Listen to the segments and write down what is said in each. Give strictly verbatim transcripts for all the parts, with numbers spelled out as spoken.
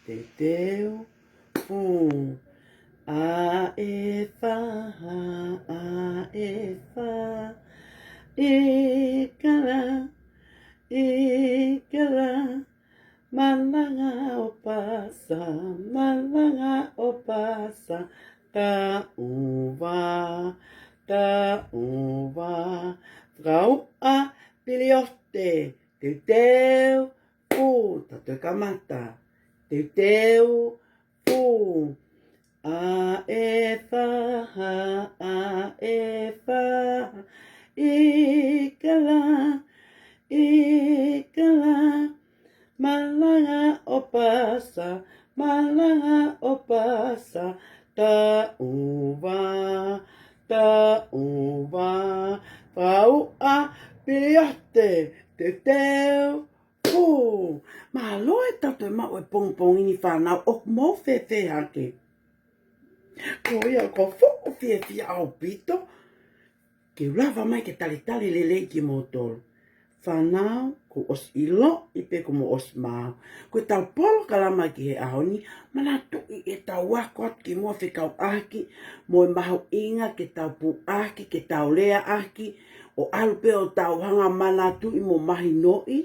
teuteu, fū. A e fa, a e fa, ʻikala, ʻikala, malanga ʻo pasa, malanga ʻo pasa, taʻuva, taʻuva, fakauʻa piliote, teuteu, fū, tau toe kamata, teuteu, fū. A e fa, a e fa, ʻikala, ʻikala, malanga ʻo pasa, malanga ʻo pasa, taʻuva, taʻuva, fakauʻa piliote, teuteu, fū. Mālō e tau toe maʻu e pongipongi ni fānau, ʻoku mou fēfē hake? Ko ia ʻoku ou fuʻu fiefia ʻaupito ke u lava mai ke talitali lelei kimoutolu. Fānau, kuo ʻosi ʻiloʻi pē kuo mou ʻosi maau. Ko e tau polokalama ki he ʻaho ni, manatuʻi e tau ako atu kimuʻa fekauʻaki mo e mahuʻinga ke tau puʻaki, ke tau leaʻaki, ʻo ʻalu pē ʻo tau hanga manatuʻi mo mahinoʻi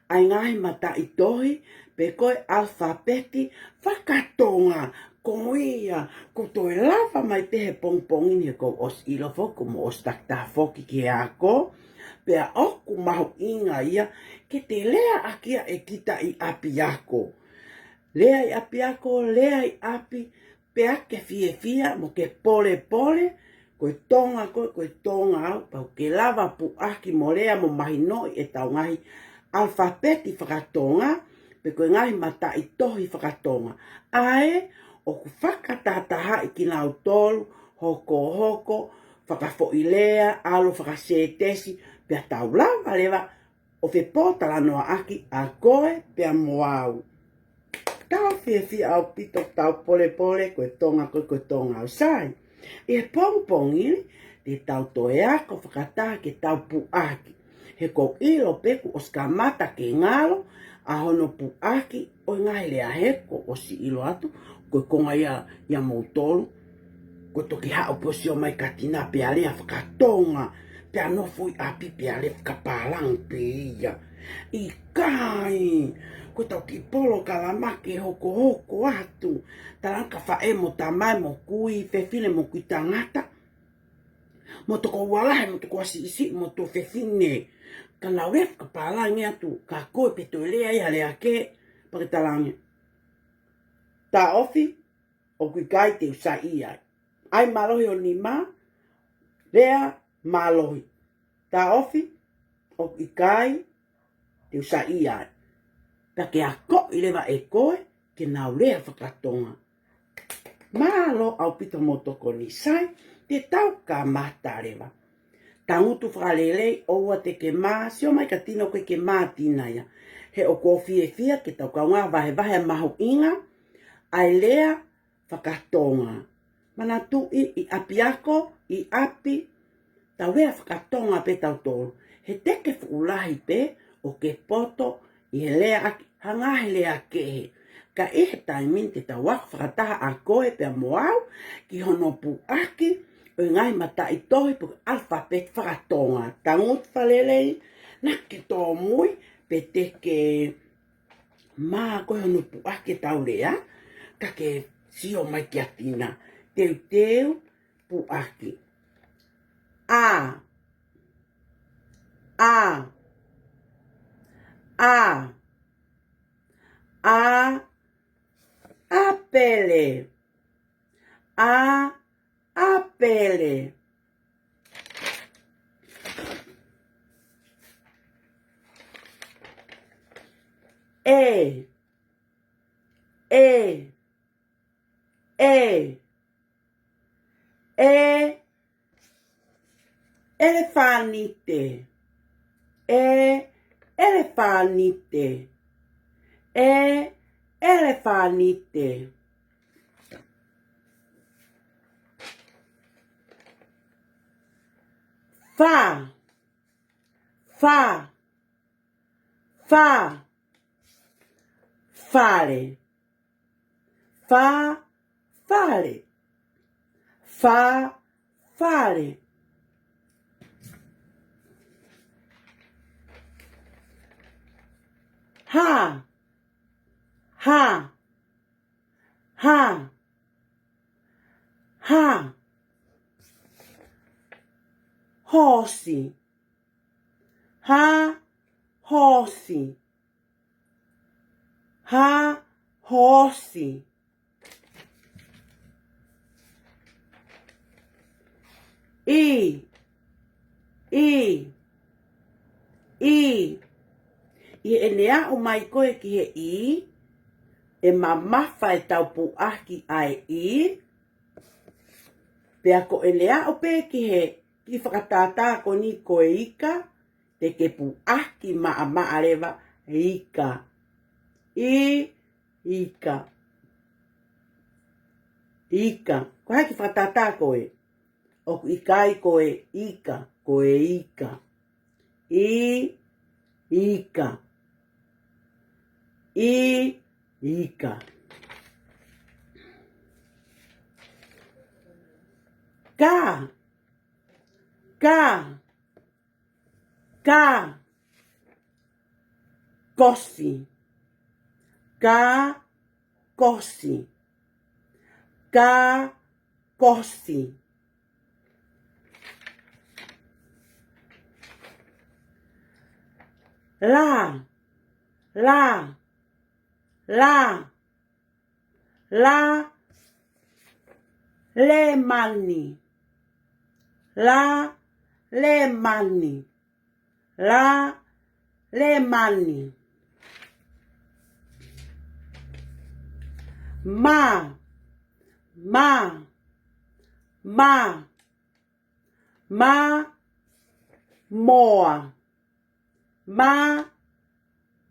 ʻa e ngaahi mataʻitohi, pe ko e ʻalafapeti fakatonga. Ko ia, kuo toe lava mai pē he pongipongi ni he kuo ʻosi ʻilo foki, kuo mou ʻosi takitaha foki ki he ako, pea ʻoku mahuʻinga ia ke te leaʻaki ʻa e kita ʻi ʻapiako. Lea ʻi ʻapiako, lea ʻi ʻapi, pea ke fiefia mo ke polepole, ko e Tonga koe, ko e Tonga au, pau ke lava puʻaki mo lea mo mahinoʻi e tau ngaahi ʻalafapeti fakatonga, pe ko e ngaahi mataʻitohi fakatonga. ʻA ē ʻoku fakatahatahaʻi kinautolu, hokohoko, fakafoʻilea, ʻalu fakasētesi, pea tau lava leva ʻo fepōtalanoaʻaki ʻa koe pea mo au. Tau fiefia ʻaupito tau polepole, ko e Tonga koe, ko e Tonga au, sai. ʻI he pongipongi ni, te tau toe ako fakataha ke tau puʻaki. He ʻoku ou ʻilo pē kuo ʻosi kamata ke ngalo ʻa hono puʻaki ʻo e ngaahi lea, he kuo ʻosi ʻilo atu, ko e konga ia ʻia moutolu, ko e toki haʻu pē ʻo sio mai kia Tina pea lea fakatonga, pea nofo ʻi ʻapi pea lea fakapālangi pē ia. ʻIkai, ko e tau kiʻi polokalama ke hokohoko atu. Talaange kia faʻē mo tamai mo kui, fefine mo kui tangata, mo tokoua lahi mo tokoua siʻisiʻi mo tuofefine, ka nau lea fakapālangi atu, ka ko e pē toe lea ia lea ke, pea ke talaange, taʻofi, ʻoku ʻikai te u saiʻia ai. ʻAi mālohi ho nima, lea mālohi. Taʻofi, ʻoku ʻikai te u saiʻia ai. Pea ke akoʻi leva ʻe koe ke nau lea fakatonga. Mālō ʻaupito mo tokoni, sai, te tau kamata leva. Tangutu fakalelei, ʻoua te ke mā, sio mai kia Tina, ko e ke mā Tina ia. He ʻoku ou fiefia ke tau kaungā vahevahe mahuʻinga ʻa e lea fakatonga. Manatuʻi ʻi ʻapiako, ʻi ʻapi, tau lea fakatonga pē tautolu. He te ke fuʻu lahi pē ʻo ke poto ʻi he leaʻaki ha ngaahi lea kehe. Ka ʻi he taimi ni te tau ako fakataha ʻa koe pea mo au ki hono puʻaki ʻo e ngaahi mataʻitohi pe ko e ʻalafapeti fakatonga. Tangutu fakalelei, naʻa ke tōmui pe te ke mā koe hono puʻaki e tau lea, ka ke sio mai kia Tina. Teuteu, puʻaki. A, a, a, a, ʻapele. A, ʻapele. ʻE, ʻe, ʻe, ʻe, ʻelefānite. ʻE, ʻelefānite. ʻE, ʻelefānite. Fa, fa, fa, fale. Fa, fale. Fa, fale. Ha, ha, ha, ha. Hoosi. Ha, hoosi. Ha, hoosi. ʻI, ʻi, ʻi. ʻI heʻene aʻu mai ko ē ki he ʻi, ʻe mamafa ʻetau puʻaki ʻa e ʻi. Pea ko ʻene aʻu pē ki he kiʻi fakatātā ko eni ko e ika, te ke puʻaki maʻamaʻa leva ika. ʻI, ika. Ika. Ko e hā e kiʻi fakatātā ko ē? ʻOku ʻikai ko e ika, ko e ika. ʻI, ika. ʻI, ika. Ka, ka, ka. Kosi. Ka, kosi. Ka, kosi. La, la, la. La, lēmani. La, lēmani. La, lēmani. Ma, ma, ma. Ma, moa. Ma,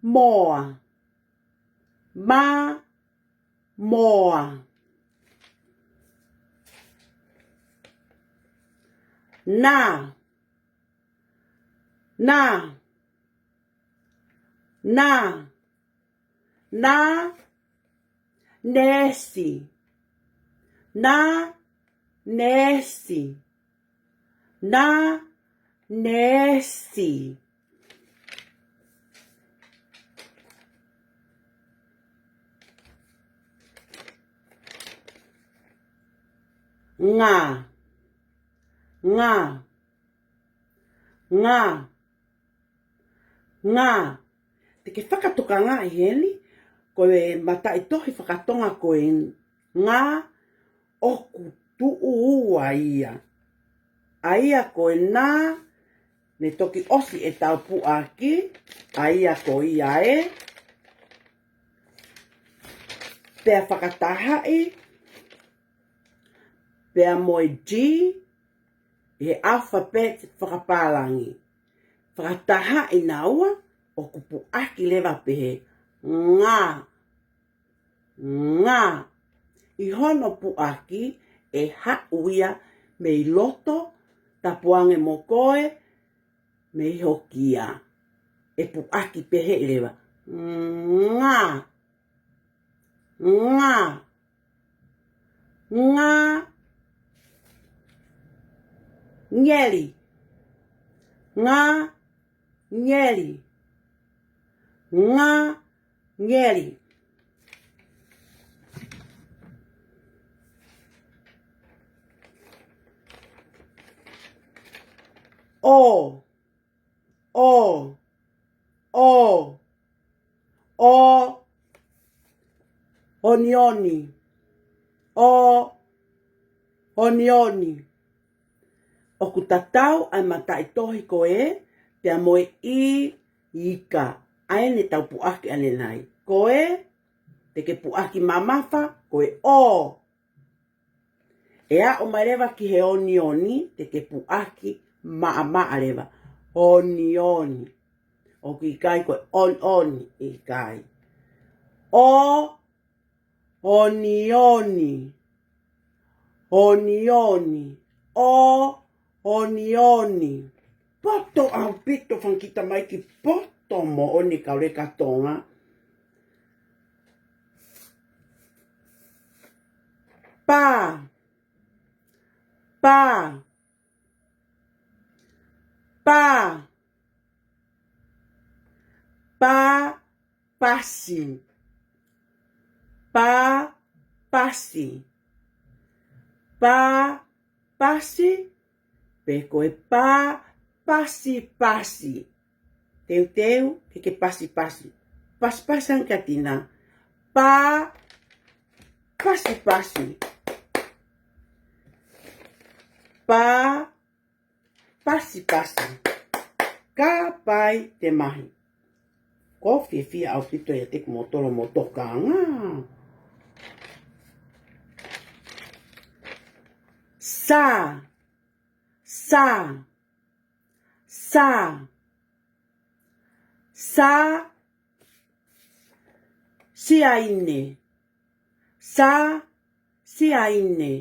moa. Ma, moa. Na, na, na. Na, neesi. Na, neesi. Na, neesi. Nga, nga, nga. Nga. Te ke fakatokangaʻi heni, ko e mataʻitohi fakatonga ko e nga ʻoku tuʻu ua ia. ʻA ia ko e na, ne toki ʻosi ʻetau puʻaki, ʻa ia ko ia ē. Pea fakatahaʻi, pea mo e G, ʻi he alphabet fakapālangi. Fakatahaʻi naua ʻoku puʻaki leva pehē nga, nga. ʻI hono puʻaki ʻe haʻu ia mei loto, tapu ange mo koe, mei ho kia. ʻE puʻaki pehē leva. Nga. Nga. Nga. Ngeli. Nga. Ngeli. Nga. Ngeli. ʻO. ʻO. ʻO. ʻO. ʻOniʻoni. ʻO. ʻOniʻoni. ʻOku tatau ʻa e mataʻitohi ko ē, pea mo e ʻi, ika. ʻA ē ne tau puʻaki ʻanenai. Ko ē, te ke puʻaki mamafa, ko e ʻo. ʻE aʻu mai leva ki he ʻoniʻoni, te ke puʻaki maʻamaʻa leva. ʻOniʻoni. ʻOku ʻikai ko e ʻoniʻoni, ʻikai. ʻO, ʻoniʻoni. ʻOniʻoni. ʻO, ʻoniʻoni. Poto ʻaupito fanga kiʻi tamaiki poto moʻoni kau leka Tonga. Pā. Pā. Pā. Pā pasi. Pā pasi. Pā pasi. Pe ko e pā pasipasi. Teuteu ke ke pasipasi. Pasipasi ange kia Tina. Pā pasipasi. Pā pasipasi. Ka pai te mahi. Ko fiefia ʻaupito ia te ku motolo mo tokanga. Sā. Sā. Sā. Sā. Siaine. Sā. Siaine.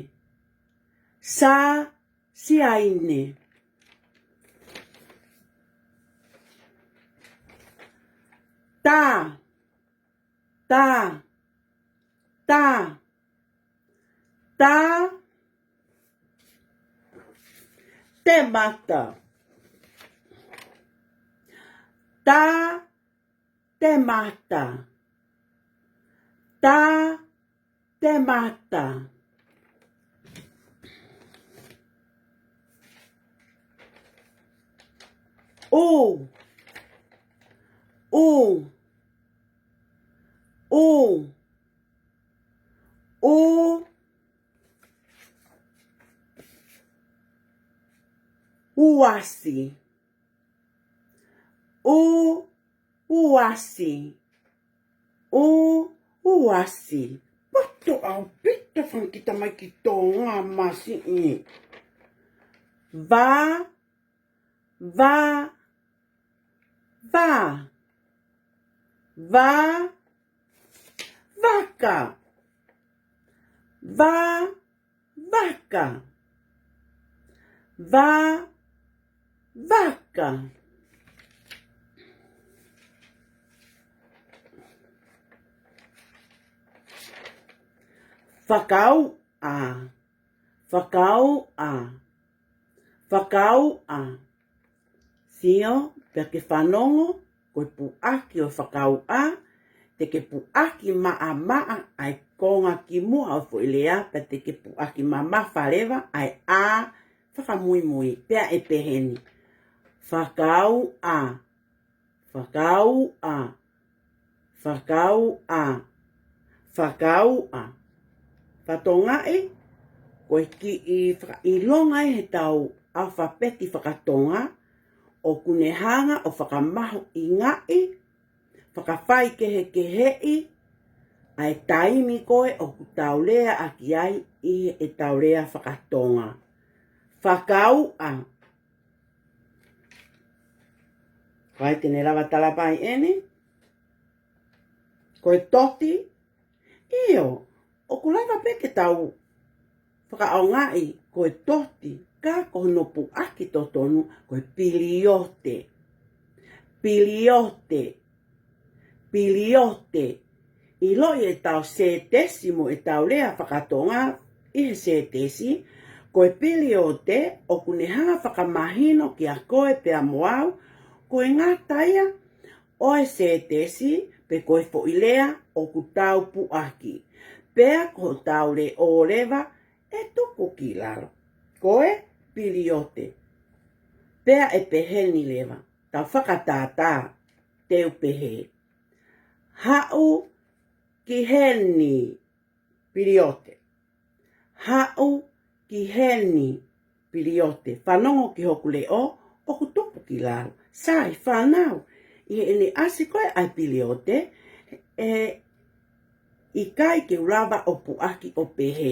Sā. Siaine. Tā. Tā. Tā. Tā. Temata. Tā. Temata. Tā. Temata. ʻU. ʻU. ʻU. ʻU. Uasi. ʻU. Uasi. ʻU. Uasi. Poto ʻaupito fanga kita mai ki Tonga masiʻi. Vā. Vā. Vā. Vā. Vaka. Vā. Vaka. Vā. Vaka. Fakauʻa. Fakauʻa. Fakauʻa. Sio, pea ke fanongo, ko e puʻaki ʻo e fakauʻa, te ke puʻaki maʻamaʻa ʻa e konga kimuʻa ʻo e foʻi lea, pea te ke puʻaki mamafa leva ʻa e ʻa fakamuimui, pea ʻe pehē ni. Fakauʻa. Fakauʻa. Fakauʻa. Fakauʻa. Fakatongaʻi, ko e kiʻi fakaʻilonga ʻi heʻetau ʻalafapeti fakatonga, ʻoku ne hanga ʻo fakamahuʻingaʻi, fakafaikehekeheʻi ʻa e taimi ko ē ʻoku tau leaʻaki ai ʻi heʻetau lea fakatonga. Fakauʻa. Ko hai te ne lava tala mai eni? Ko e toti? ʻIo, ʻoku lava pē ke tau fakaʻaongaʻi ko e toti, ka ko hono puʻaki totonu ko e piliote. Piliote. Piliote. ʻIloʻi ʻetau sētesi mo ʻetau lea fakatonga ʻi he sētesi, ko e piliote ʻoku ne hanga fakamahino kia koe pea mo au, ko e ngata ia ʻo e sētesi pe ko e foʻi lea ʻoku tau puʻaki. Pea ko hotau leʻo leva ʻe tuku ki lalo. Ko e piliote. Pea ʻe pehē ni leva, tau fakatātā, te u pehē. Haʻu ki heni, piliote. Haʻu ki heni, piliote. Fanongo ki hoku leʻo, ʻoku tuku ki lalo. Sai, fānau, ʻi heʻene ʻasi ko ē ʻa e piliote, ʻe ʻikai ke u lava ʻo puʻaki ʻo pehē.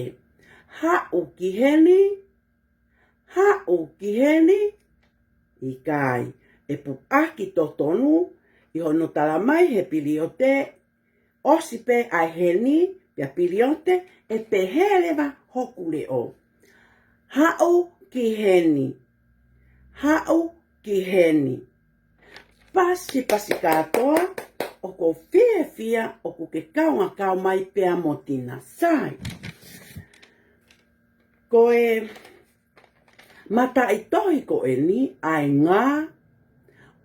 Haʻu ki heni, haʻu ki heni, ʻikai. ʻE puʻaki totonu ʻi hono tala mai he piliote, ʻosi pē ʻa e heni, pea piliote, ʻe pehē leva hoku leʻo. Haʻu ki heni. Haʻu ki heni. Pasipasi kātoa, ʻoku ou fiefia ʻoku ke kaungā kau mai pea mo Tina. Sai. Ko e mataʻitohi ko eni ʻa e ngā,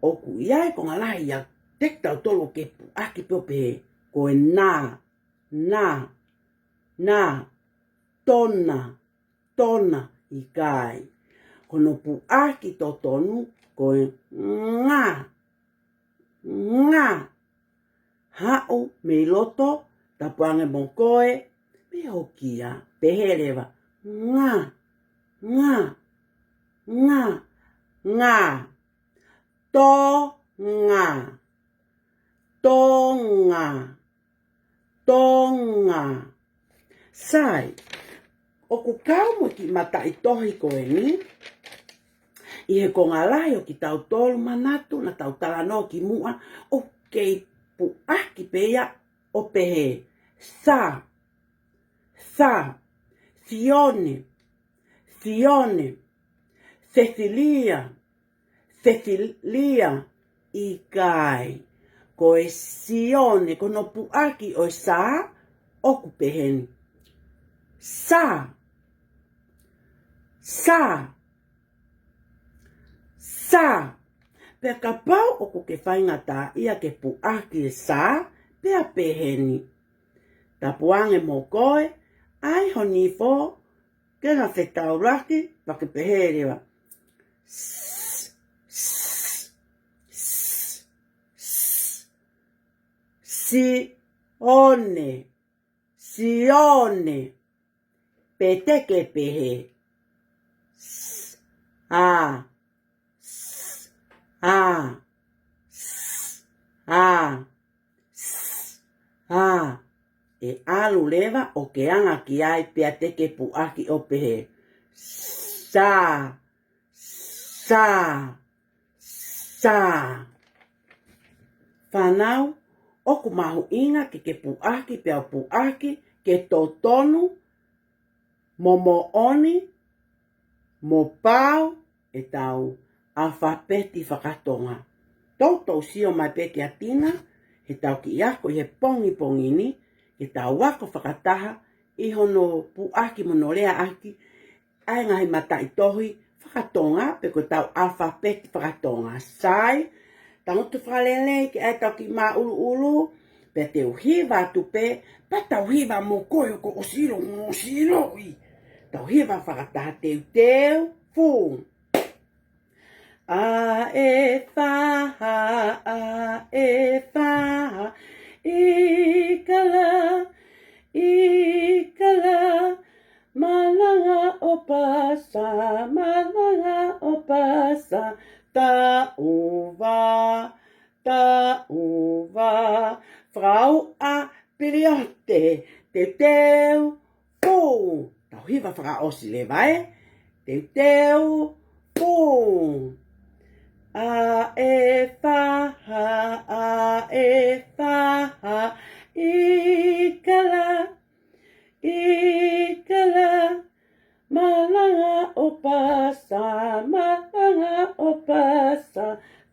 ʻoku ʻi ai e konga lahi ia ʻiate kitautolu ke puʻaki pē ʻo pehē, ko e nā, nā, nā, tona, tona, ʻikai. Ko hono puʻaki totonu ko e ngā, ngā. Haʻu mei loto, tapu ange mo koe, mei hokia, pehē leva, ngā, ngā, ngā, ngā. Tō, ngā. Tō, ngā. Tō, ngā. Sai, ʻoku kau mo e kiʻi mataʻitohi ko eni ʻi he konga lahi ʻo kitautolu, manatu naʻa tau talanoa ki muʻa, ʻoku kei puʻaki pē ia ʻo pehē, Sā, Sā, Sione, Sione, Sesilia, Sesilia, ʻikai. Ko e Sione, ko hono puʻaki ʻo e sā, ʻoku pehē ni, sā, sā, sā. Pea kapau ʻoku ke faingataʻaʻia ke puʻaki e sā, pea pehē ni, tapu ange mo koe, ʻai ho nifo ke na fetaulaki, pea ke pehē leva, s, s, s, s, Sione, Sione. Pe te ke pehē, s, ā, s, ā, s, ā, s, ā. ʻE ʻalu leva ʻo ke anga ki ai, pea te ke puʻaki ʻo pehē, sā, sā, sā. Fānau, ʻoku mahuʻinga ke ke puʻaki pea puʻaki ke totonu mo moʻoni mo pau ʻetau ʻalafapeti fakatonga. Toutou sio mai pē kia Tina heʻetau kiʻi ako ʻi he pongipongi ni, ke tau ako fakataha ʻi hono puʻaki mo hono leaʻaki ʻa e ngaahi mataʻitohi fakatonga, pe ko ʻetau ʻalafapeti fakatonga. Sai, tangutu fakalelei ke ʻai ʻetau kiʻi māʻuluʻulu, pea te u hiva atu pē, pea tau hiva mo koe ʻoku ʻosi ʻilo, ʻosi ʻiloʻi. Tau hiva fakataha, teuteu, fū. A e faha, a e faha, ʻi kala, ʻi kala, malanga ʻo pasa, malanga ʻo pasa, taʻuva, taʻuva, fakaʻuʻa, piliote, teuteu, fū. Tau hiva fakaʻosi leva ē. Teuteu, fū. A e faha, a e faha, ʻi kala, ʻi kala, malanga ʻo pasa, malanga ʻo pasa,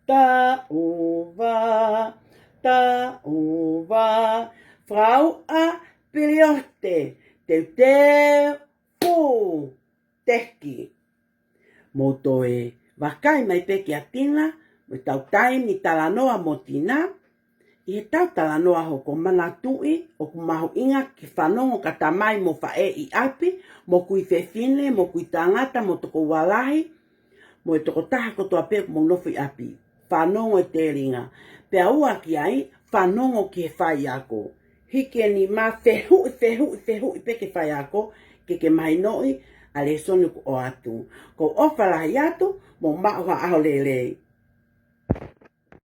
taʻuva, taʻuva, fakaʻuʻa, piliote, teuteu, fū, teki. Mou toe vakai mai pē kia Tina, mo ʻetau taimi talanoa mo Tina, ʻi heʻetau talanoa hoko, manatuʻi ʻoku mahuʻinga ke fanongo ka tamai mo faʻē ʻi ʻapi, mo kui fefine, mo kui tangata, mo tokoua lahi, mo e tokotaha kotoa pē ʻoku mou nofo ʻi ʻapi. Fanongo e telinga. Pea ua ki ai, fanongo ki he faiako. Hiki e nima, fehuʻi, fehuʻi, fehuʻi pē ki he faiako, ke ke mahinoʻi ʻa e lēsoni kuo ʻoatu. ʻOku ou ʻofa lahi atu, mou maʻu ha ʻaho lelei.